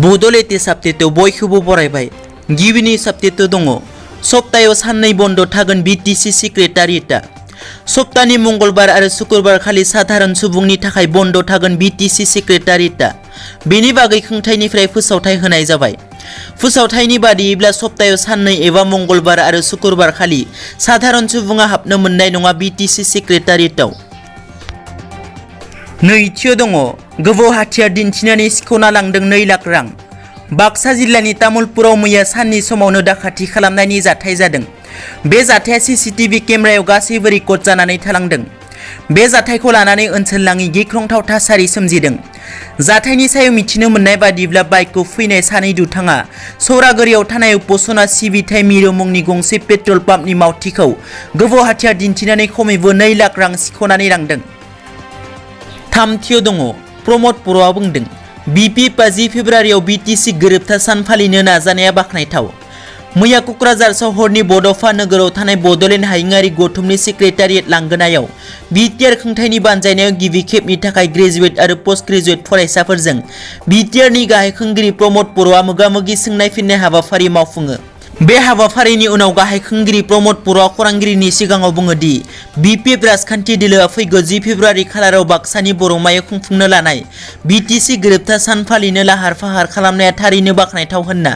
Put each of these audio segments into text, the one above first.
Bodoland Radab बयखौबो बरायबाय। गिबिनि साबटेट दङ। सप्तायाव साननै बन्द थागोन BTC सेक्रेटारियेटआ। सप्तानि मंगलबार आरो शुक्रबार खालि साधारन सुबुंनि थाखाय बन्द थागोन BTC सेक्रेटारियेटआ। बेनि बागै खुंथायनिफ्राय फोसावथाय होनाय जाबाय। फोसावथायनि बादियैब्ला सप्तायाव साननै एबा मंगलबार आरो शुक्रबार खालि साधारन सुबुङा हाबनो मोननाय नङा BTC सेक्रेटारियेटआव। नैथियाव दङ। गोबौ हाथियार दिन्थिनानै सिख'ना लांदों 2 लाख रां। बाक्सा जिल्लानि तामुलपुराव मैया साननि समावनो दाखाथि खालामनायनि जाथाय जादों। बे जाथाया CCTV केमेरायाव गासैबो रेकर्ड जानानै थालांदों। बे जाथायखौ लानानै ओनसोलनाङै गिख्रंथाव थासारि सोमजिदों। जाथायनि सायाव मिथिनो मोननाय बादिब्ला बाइकखौ फैनाय सानै दुथाङा सौरागोरियाव थानाय उपसना सिबिथाय मिरु मुंनि गंसे पेट्रल पाम्पनि मावथिखौ गोबौ हाथियार दिन्थिनानै खमैबो 2 लाख रां सिख'नानै लांदों। थामथियाव दङ। प्रमद बर'आ बुंदों BP 5 फेब्रुवारियाव BTC गोरोबथा सान फालिनो नाजानाया बाखनायथाव। मैया क'क्राझार सहरनि बड'फा नोगोराव थानाय बड'लेण्ड हायुङारि गौथुमनि सेक्रेटारियेट लांगोनायाव BTR खुंथायनि बानजायनायाव गिबि खेबनि थाखाय ग्रेजुवेट आरो पोस्ट ग्रेजुवेट फरायसाफोरजों BTRनि गाहाय खुंगिरि प्रमद बर'आ मोगा-मोगि सोंनाय फिननाय हाबाफारि मावफुङो। बे हाबाफारिनि उनाव गाहाय खुंगिरि प्रमद बर'आ खौरांगिरिनि सिगाङाव बुङो दि BPF राजखान्थि दोलोआ फैगौ 10 फेब्रुवारि खालाराव बाक्सानि बर'मायाव खुंफुंनो लानाय BTC गोरोबथा सान फालिनो लाहार-फाहार खालामनाया थारैनो बाखनायथाव होनना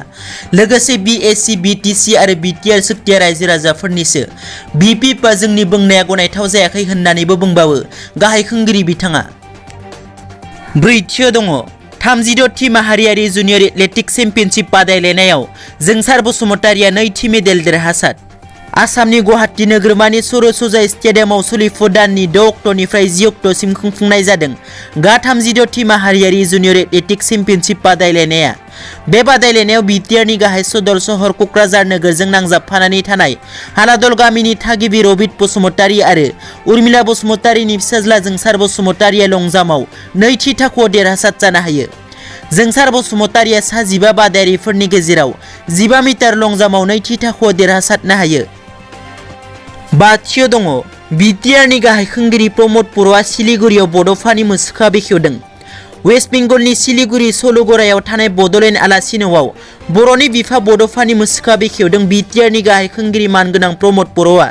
लोगोसे BSC, BTC आरो BTR सुक्तिया रायजो राजाफोरनिसो। BPFआ जोंनि बुंनाया गनायथाव जायाखै होननानैबो बुंबावो गाहाय खुंगिरि बिथाङा। ब्रैथियाव दङ। 36थि माहारियारि जुनियर एथलेटिक्स चेम्पियनशिप बादायलायनायाव जोंसार बसुमतारिया 2थि मेडेल देरहासार। आसामनि गुवाहाटी नोगोरमानि सर'सजाय स्टेडियामाव सोलिफु दाननि 6 अक्ट'निफ्राय 10 अक्ट'सिम खुंफुंनाय जादों गा 36थि माहारियारि जुनियर एथलेटिक्स चेम्पियनशिप बादायलायनाया। बे बादायलायनायाव BTRनि गाहाय सदर सहर क'क्राझार नोगोरजों नांजाबफानानै थानाय हालादल गामिनि थागिबि रबित बसुमतारी आरो उर्मिला बसुमतारीनि फिसाज्ला जोंसार बसुमतारीया लं जाम्पआव 2थि थाखोआव देरहासार जानो हायो। जोंसार बसुमतारीया सा 15 बादायारिफोरनि गेजेराव 15 मिटार लं जाम्पआव 2थि थाखोआव देरहासारनो हायो। बाथियाव दङ। BTRनि गाहाय खुंगिरि प्रमद बर'आ सिलिगुरियाव बड'फानि मुसुखा बेखेवदों। वेस्ट बेंगलनि सिलिगुरि सलुगरायाव थानाय बड'लेण्ड आलासि न'आव बर'नि बिफा बड'फानि मुसुखा बेखेवदों BTRनि गाहाय खुंगिरि मानगोनां प्रमद बर'आ।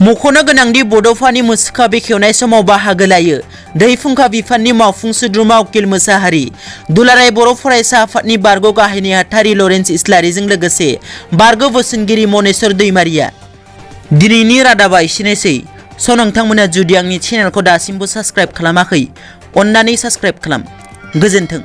मख'नो गोनांदि बड'फानि मुसुखा बेखेवनाय समाव बाहागो लायो दै फुंखा बिफाननि मावफुं सोद्रोमा उकिल मोसाहारि, दुलाराय बर' फरायसा आफादनि बारग' गाहाय नेहाथारि लरेन्स इस्लारिजों लोगोसे बारग' बोसोनगिरि मनेस्वर दैमारिया। दिनैनि रादाबा एसेनोसै। नोंथांमोना जुदि आंनि चेनेलखौ दासिमबो साबस्क्राइब खालामाखै अन्नानै साबस्क्राइब खालाम। गोजोन्थों।